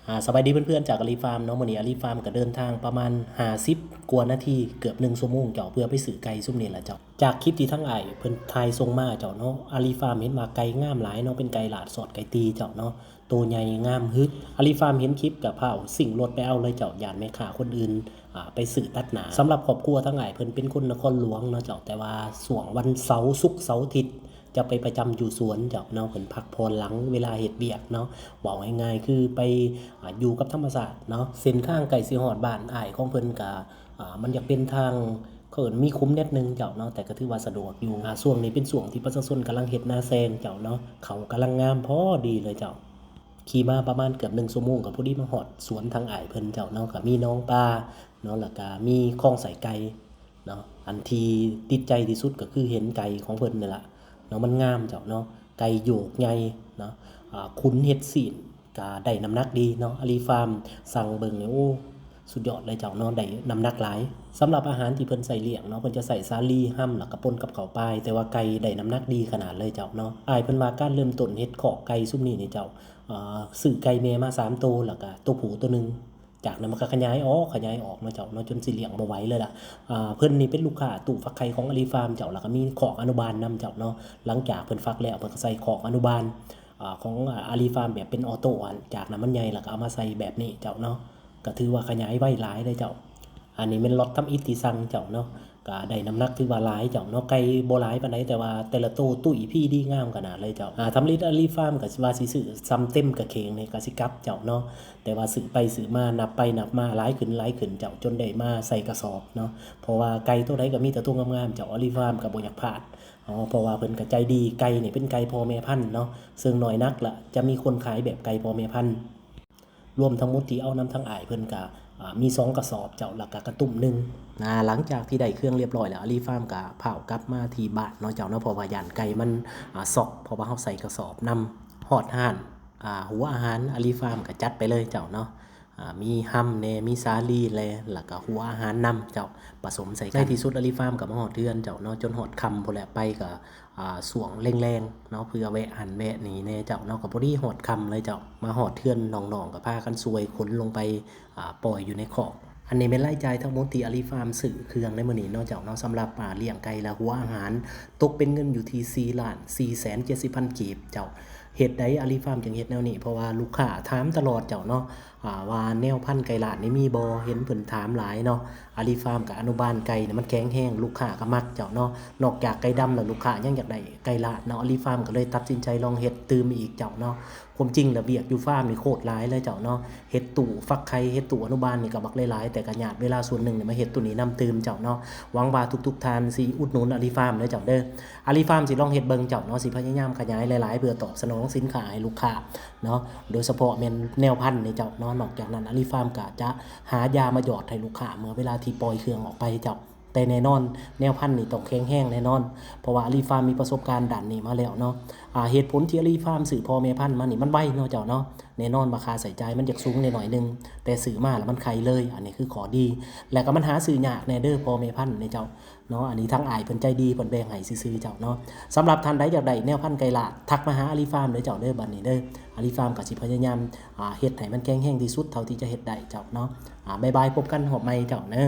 ອາ ສະບາຍດີເພື່ອນໆ ຈາກອາລີຟາມເນາະ. ມື້ນີ້ອາລີຟາມກໍເດີນທາງປະມານຫ້າສິບກວ່ານາທີ ເກືອບໜຶ່ງຊົ່ວໂມງເຈົ້າ ເພື່ອໄປຊື້ໄກ່ຊຸມນີ້ລະເຈົ້າ. ຈາກຄລິບທີ່ທາງອ້າຍເພິ່ນຖ່າຍສົ່ງມາເຈົ້າເນາະ, ອາລີຟາມເຫັນວ່າໄກ່ງາມຫຼາຍເນາະ, ເປັນໄກ່ລາດຊອດໄກ່ຕີເຈົ້າເນາະ, ໂຕໃຫຍ່ງາມຮຶກ. ອາລີຟາມເຫັນຄລິບກໍພ້າວຊິງລົດໄປເອົາເລີຍເຈົ້າ, ຢ້ານແມ່ຄ້າຄົນອື່ນ ອາ ໄປຊື້ຕັດໜ້າ. ສຳລັບຄອບຄົວທາງອ້າຍເພິ່ນເປັນຄົນນະຄອນຫຼວງເນາະເຈົ້າ, ແຕ່ວ່າຊ່ວງວັນເສົາ, ສຸກ, ເສົາ, ອາທິດ ຈະໄປປະຈຳຢູ່ສວນເຈົ້າເນາະ, ເພິ່ນພັກຜ່ອນຫຼັງເວລາເຮັດວຽກເນາະ, ເວົ້າງ່າຍໆຄືໄປ ອາ ຢູ່ກັບທຳມະຊາດເນາະ. ເສັ້ນທາງໃກ້ຊິຮອດບ້ານອ້າຍຂອງເພິ່ນກະ ອາ ມັນຢາກເປັນທາງ ເຂົາເອີ້ນມີຂຸມແໜດໜຶ່ງເຈົ້າເນາະ, ແຕ່ກໍຖືວ່າສະດວກຢູ່. ອາ ຊ່ວງນີ້ເປັນຊ່ວງທີ່ປະຊາຊົນກຳລັງເຮັດນາແຊງເຈົ້າເນາະ, ເຂົ້າກຳລັງງາມພໍດີເລີຍເຈົ້າ. ຂີ່ມາປະມານເກືອບໜຶ່ງຊົ່ວໂມງ ກໍພໍດີມາຮອດສວນທາງອ້າຍເພິ່ນເຈົ້າເນາະ, ກໍມີໜອງປາເນາະ, ແລ້ວກໍມີຄອງໃສ່ໄກ່ ເນາະ. ອັນທີ່ຕິດໃຈທີ່ສຸດກໍຄືເຫັນໄກ່ຂອງເພິ່ນນີ້ລະເນາະ, ມັນງາມເຈົ້າເນາະ, ໄກ່ໂຢກໃຫຍ່ເນາະ, ອາ ຂຸນເຮັດຊີ້ນກໍໄດ້ນ້ຳໜັກດີເນາະ. ອາລີຟາມສັ່ງເບິ່ງນີ້ ໂອ້ ສຸດຍອດເລີຍເຈົ້າເນາະ, ໄດ້ນ້ຳໜັກຫຼາຍ. ສຳລັບອາຫານທີ່ເພິ່ນໃຊ້ລ້ຽງເນາະ, ເພິ່ນຈະໃຊ້ສາລີ, ຮຳ ແລ້ວກໍປົນກັບເຂົ້າປາຍ, ແຕ່ວ່າໄກ່ໄດ້ນ້ຳໜັກດີຂະໜາດເລີຍເຈົ້າເນາະ. ອ້າຍເພິ່ນວ່າການເລີ່ມຕົ້ນເຮັດຄອກໄກ່ຊຸມນີ້ນີ້ເຈົ້າ, ເອີ ຊື້ໄກ່ແມ່ມາສາມໂຕ ແລ້ວກໍໂຕຜູ້ໂຕໜຶ່ງ. ຈາກນັ້ນມັນກໍຂະຫຍາຍອອກ, ຂະຫຍາຍອອກເນາະເຈົ້າເນາະ, ຈົນຊິລ້ຽງບໍ່ໄຫວເລີຍລະ. ອາ ເພິ່ນນີ້ເປັນລູກຄ້າຕູ້ຟັກໄຂ່ຂອງອາລີຟາມເຈົ້າ, ແລ້ວກໍມີຄອກອະນຸບານນຳເຈົ້າເນາະ. ຫຼັງຈາກເພິ່ນຟັກແລ້ວ ເພິ່ນກໍໃສ່ຄອກອະນຸບານ ອາ ຂອງ ອາ ອາລີຟາມແບບເປັນອໍໂຕ້ຫັ້ນ, ຈາກນັ້ນມັນໃຫຍ່ແລ້ວກໍເອົາມາໃສ່ແບບນີ້ເຈົ້າເນາະ, ກໍຖືວ່າຂະຫຍາຍໄວຫຼາຍເລີຍເຈົ້າ. ອັນນີ້ແມ່ນລັອດທຳອິດທີ່ສັ່ງເຈົ້າເນາະ, ກໍໄດ້ນ້ຳໜັກຖືວ່າຫຼາຍເຈົ້າເນາະ, ໄກ່ບໍ່ຫຼາຍປານໃດ ແຕ່ວ່າແຕ່ລະໂຕຕຸ້ຍພີດີງາມຂະໜາດເລີຍເຈົ້າ. ອາ ທຳອິດອາລີຟາມກໍຊິວ່າຊິຊື້ສ່ຳເຕັມກະເຂ່ງນີ້ກໍຊິກັບເຈົ້າເນາະ, ແຕ່ວ່າຊື້ໄປຊື້ມາ ນັບໄປນັບມາ ຫຼາຍຂຶ້ນຫຼາຍຂຶ້ນເຈົ້າ, ຈົນໄດ້ມາໃສ່ກະສອບເນາະ. ເພາະວ່າໄກ່ໂຕໃດກໍມີແຕ່ໂຕງາມໆເຈົ້າ, ອາລີຟາມກໍບໍ່ຢາກພາດເນາະ, ເພາະວ່າເພິ່ນກໍໃຈດີ. ໄກ່ນີ້ເປັນໄກ່ພໍ່ແມ່ພັນເນາະ, ເຊິ່ງໜ້ອຍນັກລະຈະມີຄົນຂາຍແບບໄກ່ພໍ່ແມ່ພັນ. ລວມທັງໝົດທີ່ເອົານຳທາງອ້າຍເພິ່ນກະ ອາ ມີສອງກະສອບເຈົ້າ, ແລ້ວກະກະຕຸ້ມໜຶ່ງ. ອາ ຫຼັງຈາກທີ່ໄດ້ເຄື່ອງລຽບຮ້ອຍແລ້ວ ອາລີຟາມກະພ້າວກັບມາທີ່ບ້ານເນາະເຈົ້າເນາະ, ເພາະວ່າຢ້ານໄກ່ມັນ ອາ ຊັອກ, ເພາະວ່າເຮົາໃສ່ກະສອບນຳ. ຮອດຮ້ານ ອາ ຫົວອາຫານ ອາລີຟາມກະຈັດໄປເລີຍເຈົ້າເນາະ, ອາ ມີຮຳແດ່ ມີສາລີແດ່ ແລ້ວກະຫົວອາຫານນຳເຈົ້າ, ປະສົມໃສ່ກັນ. ໃນທີ່ສຸດອາລີຟາມກະມາຮອດເຮືອນເຈົ້າເນາະ, ຈົນຮອດຄ່ຳພຸ້ນແຫຼະ, ໄປກະ ອາ ຊ່ວງແລງໆເນາະ, ເພື່ອແວະຫັ້ນແວະນີ້ແດ່ເຈົ້າເນາະ, ກໍພໍດີຮອດຄ່ຳເລີຍເຈົ້າ. ມາຮອດເຮືອນ ນ້ອງໆກໍພາກັນຊ່ວຍຂົນລົງໄປ ອາ ປ່ອຍຢູ່ໃນຄອກ. ອັນນີ້ແມ່ນລາຍຈ່າຍທັງໝົດທີ່ອາລີຟາມຊື້ເຄື່ອງໃນມື້ນີ້ເນາະເຈົ້າເນາະ. ສຳລັບ ອາ ລ້ຽງໄກ່ ແລະ ຫົວອາຫານ ຕົກເປັນເງິນຢູ່ທີ່ສີ່ລ້ານສີ່ແສນເຈັດສິບພັນກີບເຈົ້າ. ເຫດໃດອາລີຟາມຈຶ່ງເຮັດແນວນີ້? ເພາະວ່າລູກຄ້າຖາມຕະຫຼອດເຈົ້າເນາະ ອາ ວ່າແນວພັນໄກ່ລາດນີ້ມີບໍ່? ເຫັນເພິ່ນຖາມຫຼາຍເນາະ. ອາລີຟາມກໍອະນຸບານໄກ່ນີ້ມັນແຂງແຮງ, ລູກຄ້າກໍມັກເຈົ້າເນາະ. ນອກຈາກໄກ່ດຳແລ້ວ ລູກຄ້າຍັງຢາກໄດ້ໄກ່ລາດເນາະ, ອາລີຟາມກໍເລີຍຕັດສິນໃຈລອງເຮັດຕື່ມອີກເຈົ້າເນາະ. ຄວາມຈິງແລ້ວວຽກຢູ່ຟາມນີ້ໂຄດຫຼາຍເລີຍເຈົ້າເນາະ, ເຮັດຕູ້ຟັກໄຂ່ ເຮັດຕູ້ອະນຸບານນີ້ກໍບັກຫຼາຍໆ, ແຕ່ກໍຍາດເວລາສ່ວນໜຶ່ງນີ້ມາເຮັດໂຕນີ້ນຳຕື່ມເຈົ້າເນາະ. ຫວັງວ່າທຸກໆທ່ານຊິອຸດໜູນອາລີຟາມເດີເຈົ້າເດີ. ອາລີຟາມຊິລອງເຮັດເບິ່ງເຈົ້າເນາະ, ຊິພະຍາຍາມຂະຫຍາຍຫຼາຍໆ ເພື່ອຕອບສະໜອງສິນຄ້າໃຫ້ລູກຄ້າ ເນາະ, ໂດຍສະເພາະແມ່ນແນວພັນນີ້ເຈົ້າເນາະ. ນອກຈາກນັ້ນ ອາລີຟາມກໍຈະຫາຢາມາຢອດໃຫ້ລູກຄ້າເມື່ອເວລາທີ່ປ່ອຍເຄື່ອງອອກໄປເຈົ້າ. ແຕ່ແນ່ນອນ ແນວພັນນີ້ຕ້ອງແຂງແຮງແນ່ນອນ, ເພາະວ່າອາລີຟາມມີປະສົບການດ້ານນີ້ມາແລ້ວເນາະ. ອາ ເຫດຜົນທີ່ອາລີຟາມຊື້ພໍ່ແມ່ພັນມານີ້ ມັນໄວເນາະເຈົ້າເນາະ, ແນ່ນອນວ່າຄ່າໃຊ້ຈ່າຍມັນຢາກສູງແດ່ໜ້ອຍໜຶ່ງ, ແຕ່ຊື້ມາແລ້ວມັນໄຂ່ເລີຍ, ອັນນີ້ຄືຂໍ້ດີ. ແລ້ວກໍມັນຫາຊື້ຍາກແດ່ເດີ ພໍ່ແມ່ພັນນີ້ເຈົ້າ ເນາະ. ອັນນີ້ທາງອ້າຍເພິ່ນໃຈດີ ເພິ່ນແບ່ງໃຫ້ຊື່ໆເຈົ້າເນາະ. ສຳລັບທ່ານໃດຢາກໄດ້ແນວພັນໄກ່ລາດ ທັກມາຫາອາລີຟາມເດີເຈົ້າເດີ. ບັດນີ້ເດີ ອາລີຟາມກໍຊິພະຍາຍາມ ອາ ເຮັດໃຫ້ມັນແຂງແຮງທີ່ສຸດເທົ່າທີ່ຈະເຮັດໄດ້ເຈົ້າເນາະ. ອາ ບາຍບາຍ ພົບກັນຮອບໃໝ່ເຈົ້າເນີ.